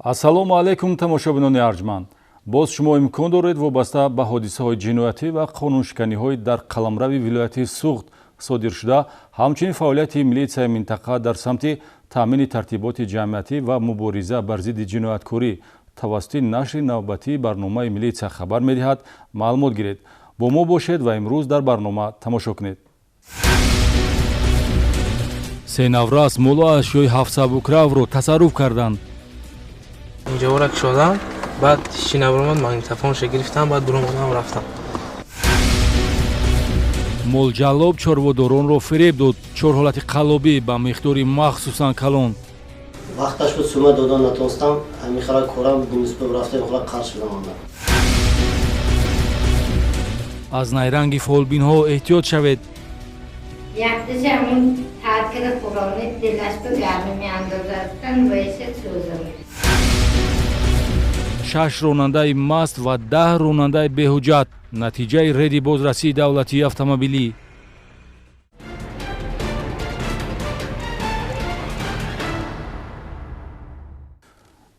Ассалому алайкум, тамошобинони арҷманд. Боз шумо имкон доред вобаста ба ҳодисаҳои ҷиноятӣ ва қонуншиканиҳои дар қаламрави вилояти Суғд содир шуда, ҳамчунин фаъолияти милитсияи минтақа дар самти таъмини тартиботи ҷамъиятӣ ва мубориза бар зидди ҷинояткорӣ тавассути нашри навбатии барномаи «Милитсия хабар медиҳад» маълумот гиред. Бо мо бошед ва имрӯз дар барнома тамошо кунед. Се наврас молу ашёи ҳафтсабукравро тасарруф карданд. Инҷаора кушодам, баъд ҳичи набаромад, магнитофонша гирифтам, баъд дуромадам, рафтам. Молҷаллоб чорводоронро фиреб дод. Чор ҳолати қаллобӣ ба миқдори махсусан калон. Вақташ буд, сума додан натонистам, ҳамин хела корам бинисбат рафтем, хела қарз шудам анда. Аз найранги фолбинҳо эҳтиёт шавед. Якташа ҳамун таъкири қурони дилаш ба гармӣ меандозад, вайша сӯзам. Шаш ронандаи маст ва 10 ронандаи беҳуҷҷат. Натиҷаи реди бозрасии давлатии автомобилӣ.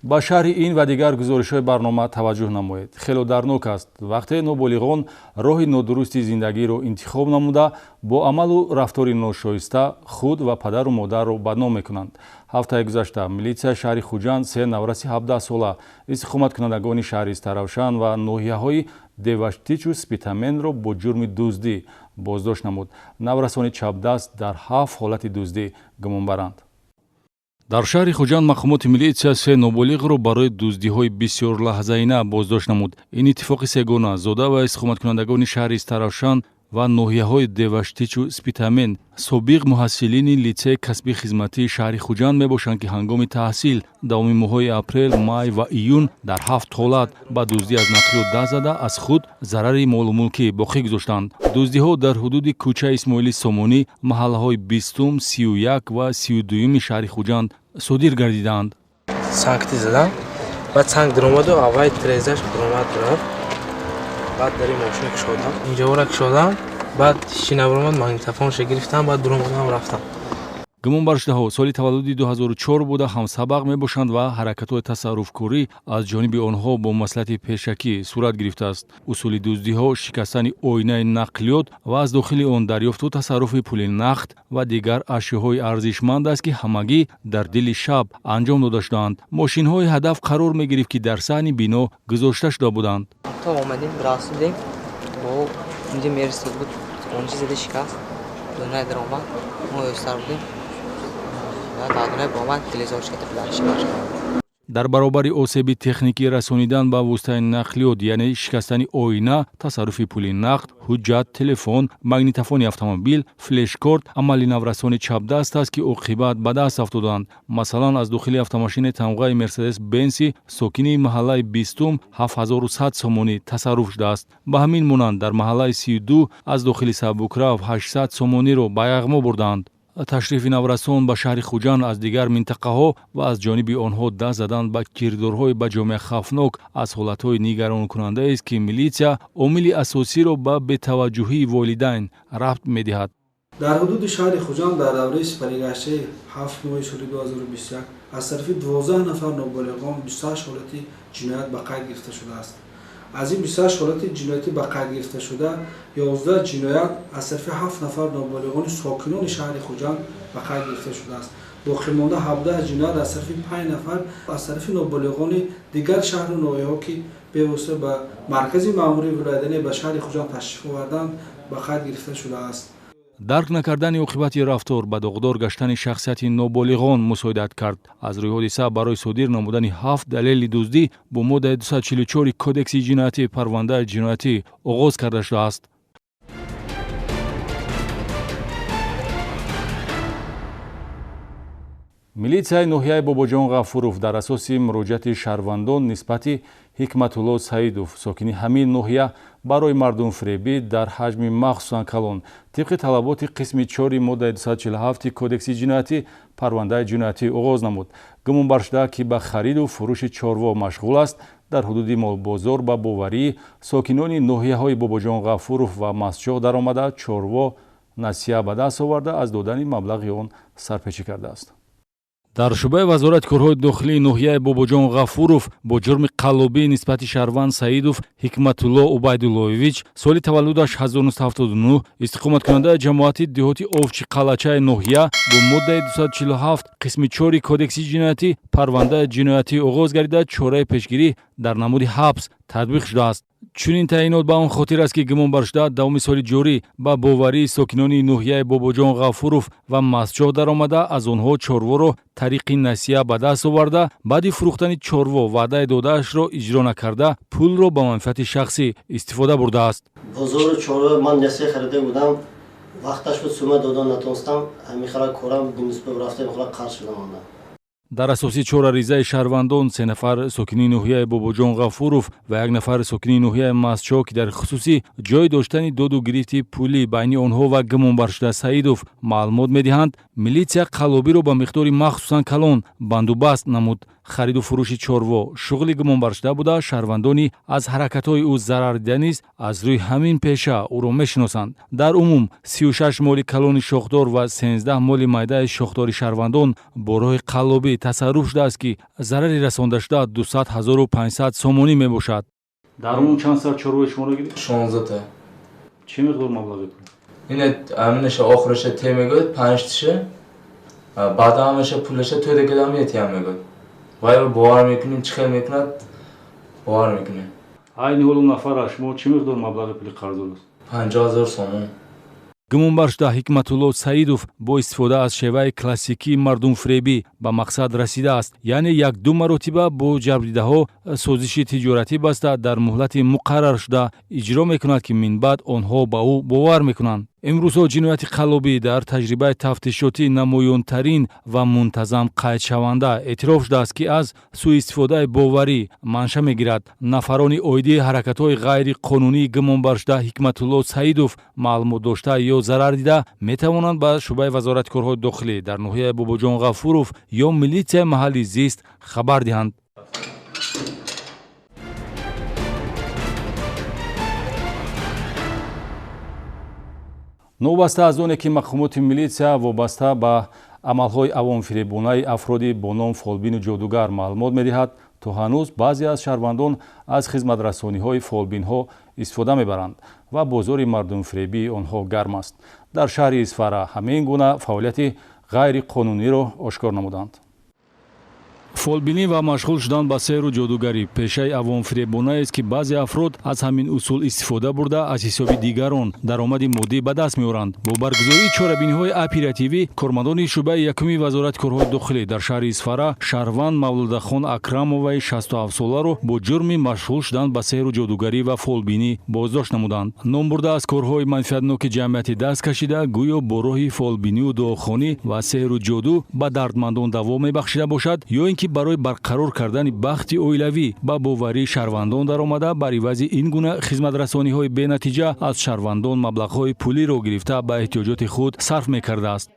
Ба шарҳи ин ва дигар гузоришҳои барнома таваҷҷӯҳ намоед. Хело дарднок аст, вақте ноболиғон роҳи нодурусти зиндагиро интихоб намуда, бо амалу рафтори ношоиста худ ва падару модарро бадном мекунанд. Ҳафтаи гузашта милитсияи шаҳри Хуҷанд се навраси 17сола, истиқоматкунандагони шаҳри Истаравшан ва ноҳияҳои Деваштичу Спитаменро бо ҷурми дуздӣ боздошт намуд. Наврасони чапдаст дар ҳафт ҳолати дуздӣ гумонбаранд. Дар шаҳри Хуҷанд мақомоти милитсия се ноболиғро барои дуздиҳои бисёрлаҳзаина боздошт намуд. Ин иттифоқи сегона зода ва истиқоматкунандагони шаҳри Истаравшан ва ноҳияҳои Деваштичу Спитамен, собиқ муҳассилини литсеи касби хизматии шаҳри Хуҷанд мебошанд, ки ҳангоми таҳсил давоми моҳҳои апрел, май ва июн дар ҳафт ҳолат ба дуздӣ аз нақлиёт даст зада, аз худ зарари молу мулкӣ боқӣ гузоштанд. Дуздиҳо дар ҳудуди кӯчаи Исмоили Сомонӣ, маҳаллаҳои 20-ум, 31 ва 32-юми шаҳри Хуҷанд содир гардиданд. Сангти задам, баъд санг дуромаду аввай тирезаш дуромад, рафт. Баъд дари мошина кушодам, инҷаора кушодам, баъд ҳичи набаромад, магнитофонша гирифтам, баъд дуромадам, рафтам. Гумонбаршудаҳо соли таваллуди 2004 буда, ҳамсабақ мебошанд ва ҳаракатҳои тасарруфкорӣ аз ҷониби онҳо бо маслиҳати пешакӣ сурат гирифтааст. Усули дуздиҳо шикастани оинаи нақлиёт ва аз дохили он дарёфту тасарруфи пули нақд ва дигар ашёҳои арзишманд аст, ки ҳамагӣ дар дили шаб анҷом дода шудаанд. Мошинҳои ҳадаф қарор мегирифт, ки дар саҳни бино гузошта шуда буданд. То омадем, расидем, бо инҷа мерсед буд, он чиз зада шикаст, дунай даромад, мо ёстар будем, баъдунай баромад, телевизор шикаста, шикаст. Дар баробари осеби техникӣ расонидан ба воситаи нақлиёт, яъне шикастани оина, тасарруфи пули нақд, ҳуҷҷат, телефон, магнитофони автомобил, флешкорт амали наврасони чапдаст аст, ки оқибат ба даст афтоданд. Масалан, аз дохили автомошини тамғаи Мерседес Бенси сокини маҳаллаи 20-ум 7100 сомонӣ тасарруф шудааст. Ба ҳамин монанд, дар маҳаллаи 32 аз дохили сабукрав 800 сомониро ба яғмо бурданд. Ташрифи наврасон ба шаҳри Хуҷанд аз дигар минтақаҳо ва аз ҷониби онҳо даст задан ба кирдорҳои ба ҷомеа хавфнок аз ҳолатҳои нигаронкунандаест, ки милитсия омили асосиро ба бетаваҷҷӯҳии волидайн рабт медиҳад. Дар ҳудуди шаҳри Хуҷанд дар давраи сипаригаштаи 7 моҳи соли 2021 аз тарафи 12 нафар ноболиғон 28 ҳолати ҷиноят ба қайд гирифта шудааст. Аз ин 28 ҳолати ҷиноятӣ ба қайд гирифта шуда, 11 ҷиноят аз тарафи 7 нафар ноболиғони сокинони шаҳри Хуҷанд ба қайд гирифта шудааст. Боқимонда 17 ҷиноят аз тарафи 5 нафар аз тарафи ноболиғони дигар шаҳру ноҳияҳо, ки бевосита ба маркази маъмурии вилоят, яъне ба шаҳри Хуҷанд ташриф оварданд, ба қайд гирифта шудааст. Дарк накардани оқибати рафтор ба доғдор гаштани шахсияти ноболиғон мусоидат кард. Аз рӯи ҳодиса барои содир намудани ҳафт далели дуздӣ бо моддаи 244 Кодекси ҷиноятӣ парвандаи ҷиноятӣ оғоз карда шудааст. Милитсияи ноҳияи Бобоҷон Ғафуров дар асоси муроҷиати шаҳрвандон нисбати Ҳикматулло Саидов, сокини ҳамин ноҳия, барои мардумфиребӣ дар ҳаҷми махсусан калон тибқи талаботи қисми 4 моддаи 247 Кодекси ҷиноятӣ парвандаи ҷиноятӣ оғоз намуд. Гумонбаршуда, ки ба хариду фурӯши чорво машғул аст, дар ҳудуди молбозор ба боварии сокинони ноҳияҳои Бобоҷон Ғафуров ва Мастчоҳ даромада, чорво насия ба даст оварда, аз додани маблағи он сарпечӣ кардааст. Дар шӯъбаи вазорати корҳои дохилии ноҳияи Бобоҷон Ғафуров бо ҷурми қаллобӣ нисбати шаҳрванд Саидов Ҳикматулло Убайдуллоевич, соли таваллудаш 1979, истиқоматкунандаи ҷамоати деҳоти Овчи Қалъачаи ноҳия, бо моддаи 247 қисми 4 Кодекси ҷиноятӣ парвандаи ҷиноятӣ оғоз гардида, чораи пешгирӣ дар намуди ҳабс татбиқ шудааст. Чунин таъйинот ба он хотир аст, ки гумонбаршуда давоми соли ҷорӣ ба боварии сокинони ноҳияи Бобоҷон Ғафуров ва Мастчоҳ даромада, аз онҳо чорворо тариқи насия ба даст оварда, баъди фурӯхтани чорво ваъдаи додаашро иҷро накарда, пулро ба манфиати шахсӣ истифода бурдааст. Бозору чорво ман насия харида будам, вақташ буд, сума дода натонистам, ҳамин хела корам рафта қарз шуда мондам. Дар асоси чораризаи шаҳрвандон, 3 нафар сокини ноҳияи Бобоҷон Ғафуров ва 1 нафар сокини ноҳияи Мастчоҳ, ки дар хусуси ҷой доштани доду гирифти пулӣ байни онҳо ва гумонбаршуда Саидов маълумот медиҳанд, милитсия қаллобиро ба миқдори махсусан калон бандубаст намуд. Хариду фурӯши чорво шуғли гумонбаршуда буда, шаҳрвандони аз ҳаракатҳои ӯ зарар дида низ аз рӯи ҳамин пеша ӯро мешиносанд. Дар умум 36 моли калони шохдор ва 13 моли майдаи шохдори шаҳрвандон бо роҳи қаллобӣ тасарруф шудааст, ки зарари расондашуда 200 500 сомонӣ мебошад. Дар умум чанд сар чорвои шуморо гирифт? 16 та. Чӣ миқдор маблағи пул? Ина аминаша охираша те мегӯяд, 5 тиша, баъд ҳамаша пулаша тӯда кадам метиям мегӯяд. Вай бовар мекунем, чӣ хел мекунад, бовар мекунем. Айни ҳол он нафара шумо чӣ миқдор маблағи пули қарздор аст? 50 000 сомон. Гумонбаршуда Ҳикматулло Саидов бо истифода аз шеваи классикии мардумфиребӣ ба мақсад расидааст, яъне як-ду маротиба бо ҷабрдидаҳо созиши тиҷоратӣ баста, дар муҳлати муқарраршуда иҷро мекунад, ки минбаъд онҳо ба ӯ бовар мекунанд. Имрӯзҳо ҷинояти қаллобӣ дар таҷрибаи тафтишотӣ намоёнтарин ва мунтазам қайдшаванда эътироф шудааст, ки аз сӯистифодаи боварӣ манша мегирад. Нафарони оидии ҳаракатҳои ғайриқонунии гумонбаршуда Ҳикматулло Саидов маълумот дошта ё зарар дида метавонанд ба шӯъбаи вазорати корҳои дохилӣ дар ноҳияи Бобоҷон Ғафуров ё милитсияи маҳалли зист хабар диҳанд. Новобаста аз оне ки мақомоти милитсия вобаста ба амалҳои авомфиребонаи афроди бо ном фолбину ҷодугар маълумот медиҳад, то ҳанӯз баъзе аз шаҳрвандон аз хизматрасониҳои фолбинҳо истифода мебаранд ва бозори мардумфиребии онҳо гарм аст. Дар шаҳри Исфара ҳамин гуна фаъолияти ғайриқонуниро ошкор намуданд. Фолбинӣ ва машғул шудан ба сеҳру ҷодугарӣ пешаи авомфиребонаест, ки баъзе афрод аз ҳамин усул истифода бурда, аз ҳисоби дигарон даромади моддӣ ба даст меоранд. Бо баргузории чорабиниҳои оперативӣ кормандони шӯъбаи якуми вазорати корҳои дохилӣ дар шаҳри Исфара шаҳрванд Мавлудахон Акрамоваи 67-соларо бо ҷурми машғул шудан ба сеҳру ҷодугарӣ ва фолбинӣ боздошт намуданд. Номбурда аз корҳои манфиатноки ҷамъиятӣ даст кашида, гӯё бо роҳи фолбинию дуохонӣ ва сеҳру ҷоду ба дардмандон даво мебахшида бошад, ё ин ки барои барқарор кардани бахти оилавӣ ба боварии шаҳрвандон даромада, бар ивази ин гуна хизматрасониҳои бенатиҷа аз шаҳрвандон маблағҳои пулиро гирифта ба эҳтиёҷоти худ сарф мекардааст.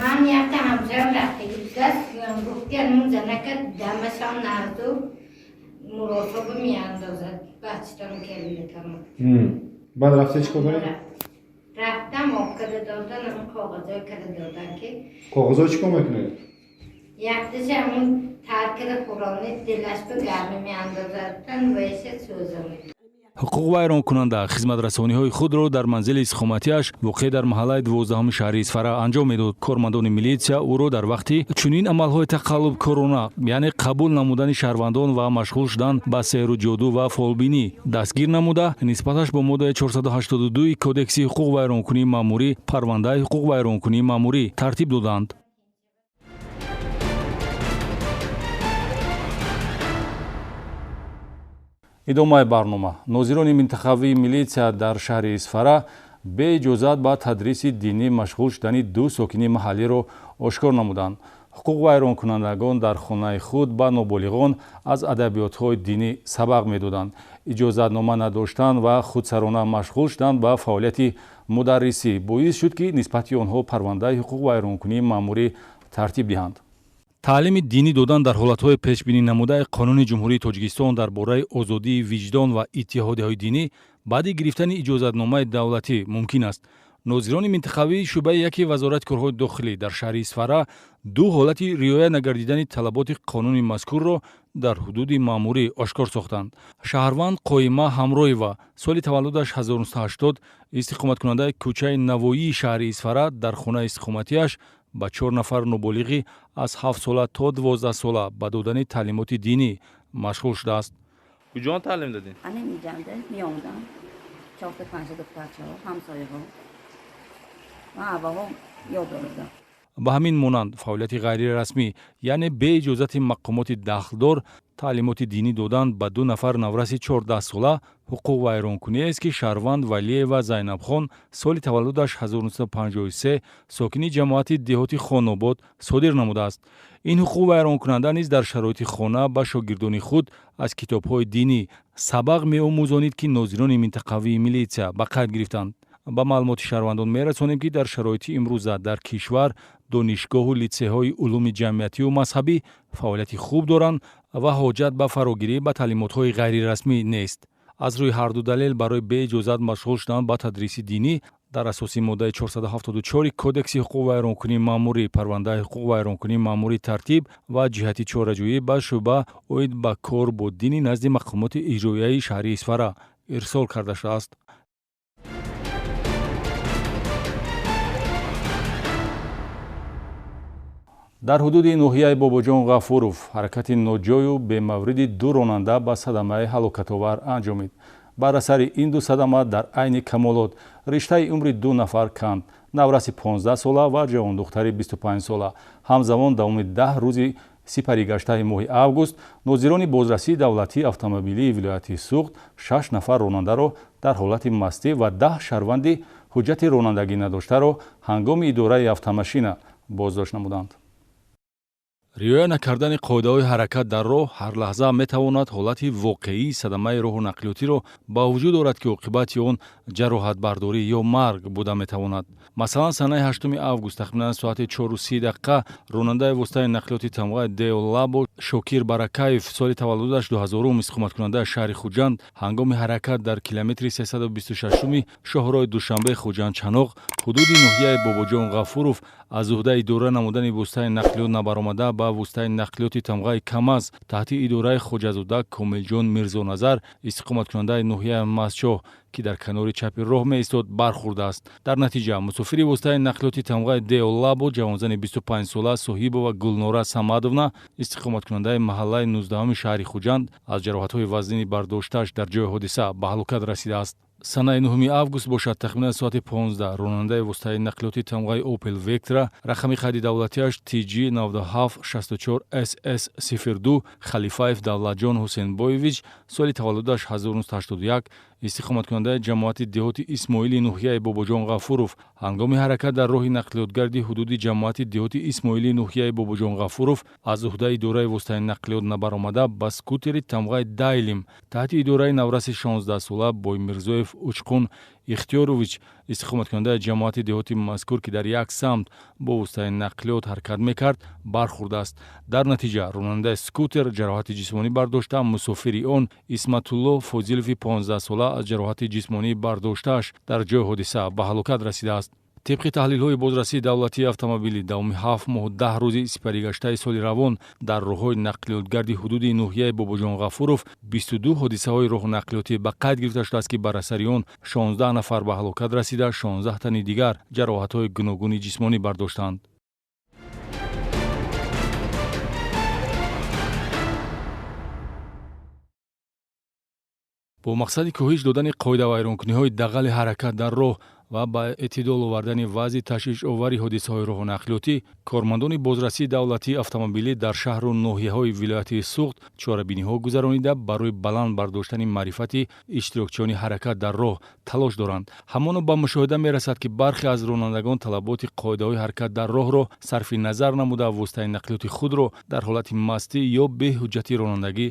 Ман якта ҳамсоям рафтагӣ будааст, гуфт ки анун занака дамашон нарду мурособу меандозад, бачатон келинатон. Баъд рафта чӣ кор кардед? Рафтам, об када додан, ҳамун коғазҳое када додан ки. Коғазҳо чӣ кор мекунед? Якташа ҳамун тар када хӯронид, дилаш ба гармӣ меандозадан, вайша сӯзонид. Ҳуқуқвайронкунанда хизматрасониҳои худро дар манзили истиқоматиаш воқеъ дар маҳаллаи 12 шаҳри Исфара анҷом медод. Кормандони милитсия ӯро дар вақти чунин амалҳои тақаллубкорона, яъне қабул намудани шаҳрвандон ва машғул шудан ба сеҳру ҷоду ва фолбинӣ дастгир намуда, нисбаташ бо моддаи 482 Кодекси ҳуқуқвайронкунии маъмурӣ парвандаи ҳуқуқвайронкунии маъмурӣ тартиб доданд. Идомаи барнома. Нозирони минтақавии милитсия дар шаҳри Исфара беиҷозат ба тадриси динӣ машғул шудани ду сокини маҳаллиро ошкор намуданд. Ҳуқуқвайронкунандагон дар хонаи худ ба ноболиғон аз адабиётҳои динӣ сабақ медоданд. Иҷозатнома надоштан ва худсарона машғул шудан ба фаъолияти мударрисӣ боис шуд, ки нисбати онҳо парвандаи ҳуқуқвайронкунии маъмурӣ тартиб диҳанд. Таълими динӣ додан дар ҳолатҳои пешбинӣ намудаи Қонуни Ҷумҳурии Тоҷикистон дар бораи озодии виҷдон ва иттиҳодиҳои динӣ баъди гирифтани иҷозатномаи давлатӣ мумкин аст. Нозирони минтақавии шӯъбаи яки Вазорати корҳои дохилӣ дар шаҳри Исфара ду ҳолати риоя нагардидани талаботи қонуни мазкурро дар ҳудуди маъмурӣ ошкор сохтанд. Шаҳрванд Қоима Ҳамроева, соли таваллудаш 1980, истиқоматкунандаи кӯчаи Навоии шаҳри Исфара, дар хонаи истиқоматиаш ба 4 нафар ноболиғӣ аз 7 сола то 12 сола ба додани таълимоти динӣ машғул шудааст. Куҷо таълим додед? Меомадам, 4-5 духтарчаҳо, ҳамсояҳо. Ман аввало ёд додам. Ба ҳамин монанд фаъолияти ғайрирасмӣ, яъне беиҷозати мақомоти дахлдор таълимоти динӣ додан ба 2 нафар навраси 14 сола ҳуқуқвайронкуниест, ки шаҳрванд Валиева Зайнабхон, соли таваллудаш 1953, сокини ҷамоати деҳоти Хонобод содир намудааст. Ин ҳуқуқвайронкунанда низ дар шароити хона ба шогирдони худ аз китобҳои динӣ сабақ меомӯзонид, ки нозирони минтақавии милитсия ба қайд гирифтанд. Ба маълумоти шаҳрвандон мерасонем, ки дар шароити имрӯза дар кишвар донишгоҳу литсейҳои улуми ҷамъиятию мазҳабӣ фаъолияти хуб доранд ва ҳоҷат ба фарогирӣ ба таълимотҳои ғайрирасмӣ нест. Аз рӯи ҳарду далел барои беиҷозат машғул шудан ба тадриси динӣ дар асоси моддаи 474 Кодекси ҳуқуқвайронкунии маъмурӣ парвандаи ҳуқуқвайронкунии маъмурӣ тартиб ва ҷиҳати чораҷӯӣ ба шӯъба оид ба кор бо дини назди мақомоти иҷроияи шаҳри Исфара ирсол карда шудааст. Дар ҳудуди ноҳияи Бобоҷон Ғафуров ҳаракати ноҷою бемавриди 2 ронанда ба садамаи ҳалокатовар анҷомид. Бар асари ин ду садама дар айни камолот риштаи умри 2 нафар канд, навраси 15 сола ва ҷавондухтари 25 сола. Ҳамзамон давоми 10 рӯзи сипаригаштаи моҳи август нозирони бозрасии давлатии автомобилии вилояти Суғд 6 нафар ронандаро дар ҳолати мастӣ ва 10 шаҳрванди ҳуҷҷати ронандагӣ надоштаро ҳангоми идораи автомашина боздошт намуданд. Риоя накардани қоидаҳои ҳаракат дар роҳ ҳар лаҳза метавонад ҳолати воқеии садамаи роҳу нақлиётиро ба вуҷуд орад, ки оқибати он ҷароҳатбардорӣ ё марг буда метавонад. Масалан, санаи 8 август тахминан соати 4:30 ронандаи воситаи нақлиёти тамғаи Део Лабо Шокир Баракаев, соли таваллудаш 2000, истиқоматкунандаи шаҳри Хуҷанд, ҳангоми ҳаракат дар километри 326 шоҳроҳи Душанбе Хуҷанд-Чаноқ ҳудуди ноҳияи Бобоҷон Ғафуров аз уҳдаи идора намудани воситаи нақлиёт набаромада ба воситаи нақлиёти тамғаи КамАЗ таҳти идораи Хоҷазода Комилҷон Мирзоназар, истиқоматкунандаи ноҳияи Мастчоҳ, ки дар канори чапи роҳ меистод, бархӯрдааст. Дар натиҷа мусофири воситаи нақлиёти тамғаи Део Лабо ҷавонзани 25 сола Соҳибова Гулнора Самадовна, истиқоматкунандаи маҳаллаи 19 шаҳри Хуҷанд, аз ҷароҳатҳои вазнини бардоштааш дар ҷои ҳодиса ба ҳалокат расидааст. Санаи 9 август бошад тахминан соати 15 ронандаи воситаи нақлиёти тамғаи Opel Vectra рақами қайди давлатиаш TG 9764 SS 02 Халифаев Давлатҷон Ҳусейнбоевич, соли таваллудаш 1981, истиқоматкунандаи ҷамоати деҳоти Исмоили ноҳияи Бобоҷон Ғафуров, ҳангоми ҳаракат дар роҳи нақлиётгарди ҳудуди ҷамоати деҳоти Исмоили ноҳияи Бобоҷон Ғафуров аз уҳдаи идораи воситаи нақлиёт набаромада ба скутери тамғаи Дайлим таҳти идораи навраси 16 сола Боймирзоев Учқун Ихтиёрович, истиқоматкунандаи ҷамоати деҳоти мазкур, ки дар як самт бо воситаи нақлиёт ҳаракат мекард, бархӯрдааст. Дар натиҷа ронандаи скутер ҷароҳати ҷисмонӣ бардошта, мусофири он Исматулло Фозилови 15 сола аз ҷароҳати ҷисмонӣ бардоштааш дар ҷои ҳодиса ба ҳалокат расидааст. Тибқи таҳлилҳои бозрасии давлатии автомобилӣ давоми 7 моҳу 10 рӯзи сипаригаштаи соли равон дар роҳҳои нақлиётгарди ҳудуди ноҳияи Бобоҷон Ғафуров 22 ҳодисаҳои роҳу нақлиётӣ ба қайд гирифта шудааст, ки бар асари он 16 нафар ба ҳалокат расида, 16 тани дигар ҷароҳатҳои гуногуни ҷисмонӣ бардоштанд. Бо мақсади коҳиш додани қоидавайронкуниҳои дағали ҳаракат дар роҳ ва ба эътидол овардани вазъи ташвишовари ҳодисаҳои роҳу нақлиётӣ, кормандони бозрасии давлатии автомобилӣ дар шаҳру ноҳияҳои вилояти Суғд чорабиниҳо гузаронида барои баланд бардоштани маърифати иштирокчиёни ҳаракат дар роҳ талош доранд. Ҳамоно ба мушоҳида мерасад, ки бархе аз ронандагон талаботи қоидаҳои ҳаракат дар роҳро сарфи назар намуда воситаи нақлиёти худро дар ҳолати мастӣ ё беҳуҷҷати ронандагӣ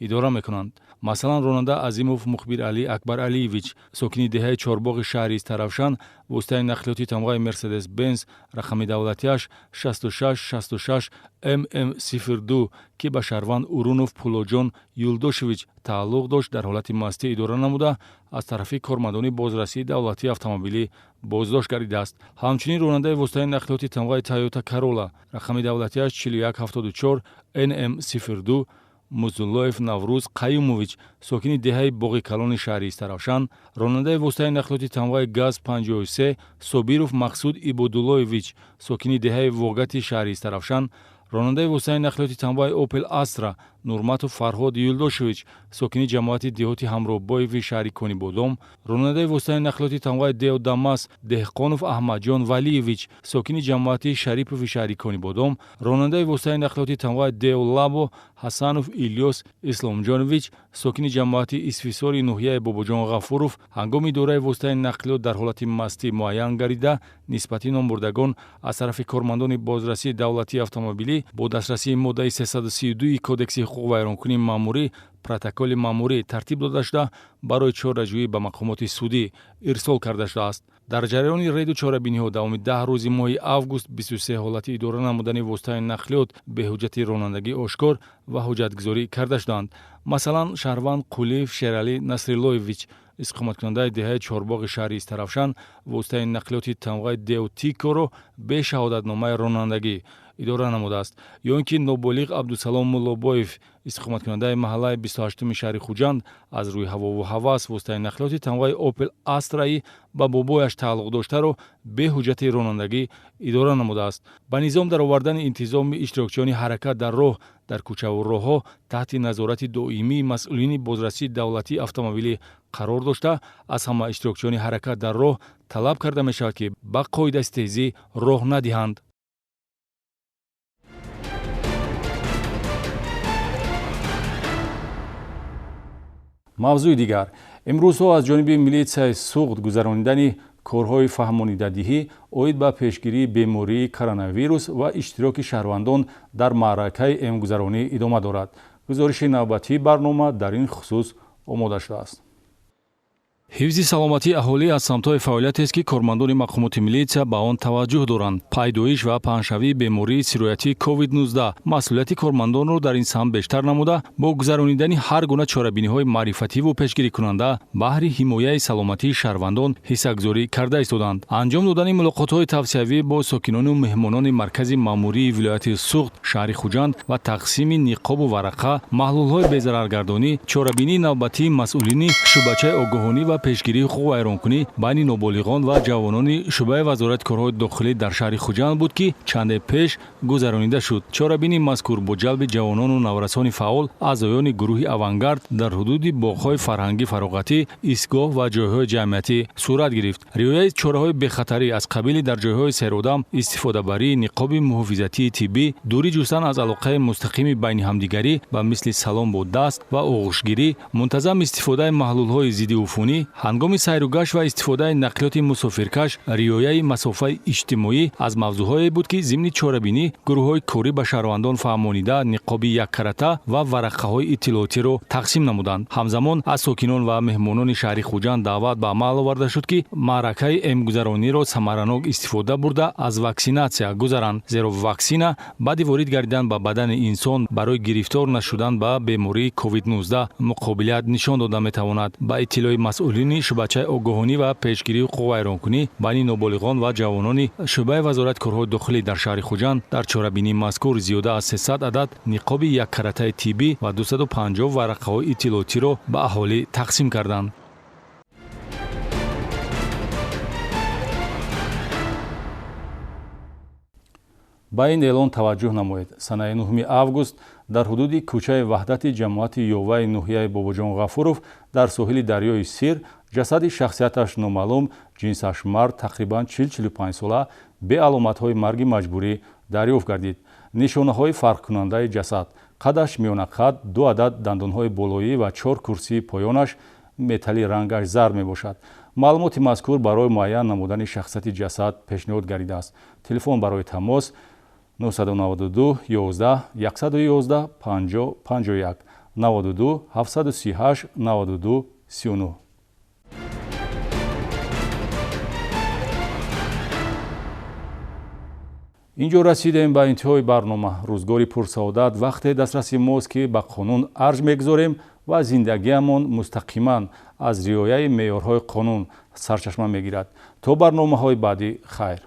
идора мекунанд. Масалан, ронанда Азимов Мухбир Али Акбар Алиевич, сокини деҳаи Чорбоғи шаҳри Истаравшан, воситаи нақлиёти тамғаи Мерседес Бенз, рақами давлатиаш 6666 ММ02, ки ба шаҳрванд Урунов Пулоҷон Юлдошевич тааллуқ дошт, дар ҳолати мастӣ идора намуда, аз тарафи кормандони бозрасии давлатии автомобилӣ боздошт гардидааст. Ҳамчунин ронандаи воситаи нақлиёти тамғаи Тойота Карола, рақами давлатиаш 4174 НМ02, Музуллоев Наврӯз Қаюмович, сокини деҳаи Боғи Калони шаҳри Истаравшан, ронандаи воситаи нақлиёти тамғаи ГАЗ 53 Собиров Мақсуд Ибодуллоевич, сокини деҳаи Вогати шаҳри Истаравшан, ронандаи воситаи нақлиёти тамғаи Опел Астра Нурматов Фарҳод Юлдошевич, сокини ҷамоати деҳоти Ҳамроҳбоеви шаҳри Конибодом, ронандаи воситаи нақлиёти тамғаи Део Дамас Деҳқонов Аҳмадҷон Валиевич, сокини ҷамоати Шарипови шаҳри Конибодом, ронандаи воситаи нақлиёти тамғаи Део Лабо Ҳасанов Илёс Исломҷонович, сокини ҷамоати Исфисори ноҳияи Бобоҷон Ғафуров, ҳангоми идораи воситаи нақлиёт дар ҳолати мастӣ муайян гардида, нисбати номбурдагон аз тарафи кормандони бозрасии давлатии автомобилӣ бо дастрасии моддаи 332 Кодекси ҳуқуқвайронкунии маъмурӣ протоколи маъмурӣ тартиб дода шуда, барои чораҷӯӣ ба мақомоти судӣ ирсол карда шудааст. Дар ҷараёни рейду чорабиниҳо давоми 10 рӯзи моҳи август 23 ҳолати идора намудани воситаи нақлиёт беҳуҷҷати ронандагӣ ошкор ва ҳуҷҷатгузорӣ карда шуданд. Масалан, шаҳрванд Қулиев Шералӣ Насриллоевич, истиқоматкунандаи деҳаи Чорбоғи шаҳри Истаравшан, воситаи нақлиёти тамғаи Део Тикоро бе шаҳодатномаи ронандагӣ идора намудааст. Ё ин ки ноболиғ Абдусалом Муллобоев, истиқоматкунандаи маҳаллаи 28-уми шаҳри Хуҷанд, аз рӯи ҳавову ҳавас воситаи нақлиёти тамғаи Опел Астраи ба бобояш тааллуқ доштаро бе ҳуҷҷати ронандагӣ идора намудааст. Ба низом даровардани интизоми иштирокчиёни ҳаракат дар роҳ дар кӯчаву роҳҳо таҳти назорати доимии масъулини бозрасии давлатии автомобилӣ қарор дошта, аз ҳама иштирокчиёни ҳаракат дар роҳ талаб карда мешавад, ки ба қоидастезӣ роҳ надиҳанд. Мавзӯи дигар. Имрӯзҳо аз ҷониби милитсияи Суғд гузаронидани корҳои фаҳмонидадиҳӣ оид ба пешгирии бемории коронавирус ва иштироки шаҳрвандон дар маъракаи эмгузаронӣ идома дорад. Гузориши навбатии барнома дар ин хусус омода шудааст. Ҳифзи саломатии аҳолӣ аз самтҳои фаъолиятест, ки кормандони мақомоти милитсия ба он таваҷҷӯҳ доранд. Пайдоиш ва паҳншавии бемории сироятии COVID-19 масъулияти кормандонро дар ин самт бештар намуда, бо гузаронидани ҳар гуна чорабиниҳои маърифативу пешгирикунанда баҳри ҳимояи саломатии шаҳрвандон ҳиссагузорӣ карда истоданд. Анҷом додани мулоқотҳои тавсиявӣ бо сокинону меҳмонони маркази маъмурии вилояти Суғд, шаҳри Хуҷанд ва тақсими ниқобу варақа, маҳлулҳои безараргардонӣ, чорабинии навбатии масъулини шӯъбачаи огоҳонӣ ва пешгирии ҳуқуқвайронкунӣ байни ноболиғон ва ҷавонони шӯъбаи вазорати корҳои дохилӣ дар шаҳри Хуҷанд буд, ки чанде пеш гузаронида шуд. Чорабинии мазкур бо ҷалби ҷавонону наврасони фаъол, аъзоёни гурӯҳи авангард дар ҳудуди боғҳои фарҳангӣ фароғатӣ, истгоҳ ва ҷойҳои ҷамъиятӣ сурат гирифт. Риояи чораҳои бехатарӣ аз қабили дар ҷойҳои серодам истифодабарии ниқоби муҳофизатии тиббӣ, дурӣ ҷустан аз алоқаи мустақими байни ҳамдигарӣ ба мисли салом бо даст ва оғӯшгирӣ, мунтазам истифодаи маҳлулҳои зиддиуфунӣ, ҳангоми сайругашт ва истифодаи нақлиёти мусофиркаш, риояи масофаи иҷтимоӣ аз мавзӯъҳое буд, ки зимни чорабинӣ гурӯҳҳои корӣ ба шаҳрвандон фаҳмонида ниқоби яккарата ва варақаҳои иттилоотиро тақсим намуданд. Ҳамзамон аз сокинон ва меҳмонони шаҳри Хуҷанд даъват ба амал оварда шуд, ки маъракаи эмгузарониро самаранок истифода бурда аз ваксинатсия гузаранд, зеро ваксина баъди ворид гардидан ба бадани инсон барои гирифтор нашудан ба бемории COVID-19 муқобилият нишон дода метавонад. Ба иттилои масъулини шӯъбачаи огоҳонӣ ва пешгирии ҳуқуқвайронкунӣ байни ноболиғон ва ҷавонони шӯъбаи вазорати корҳои дохилӣ дар шаҳри Хуҷанд дар чорабинии мазкур зиёда аз 300 адад ниқоби яккаратаи тиббӣ ва 250 варақаҳои иттилоотиро ба аҳолӣ тақсим карданд. Ба ин эълон таваҷҷӯҳ намоед. Санаи 9 август дар ҳудуди кӯчаи Ваҳдати ҷамоати Ёваи ноҳияи Бобоҷон Ғафуров дар соҳили дарёи Сир ҷасади шахсияташ номаълум, ҷинсаш мард, тақрибан 40-45 сола, бе аломатҳои марги маҷбурӣ дарёфт гардид. Нишонаҳои фарқкунандаи ҷасад: қадаш миёнақад, 2 адад дандонҳои болоӣ ва 4 курсии поёнаш металли рангаш зард мебошад. Маълумоти мазкур барои муайян намудани шахсияти ҷасад пешниҳод гардидааст. Телефон барои тамос 992 11 111 50 51. 92 738 92 39. Инҷо расидем ба интиҳои барнома. Рӯзгори пурсаодат вақте дастраси мост, ки ба қонун арҷ мегузорем ва зиндагиамон мустақиман аз риояи меъёрҳои қонун сарчашма мегирад. То барномаҳои баъдӣ хайр.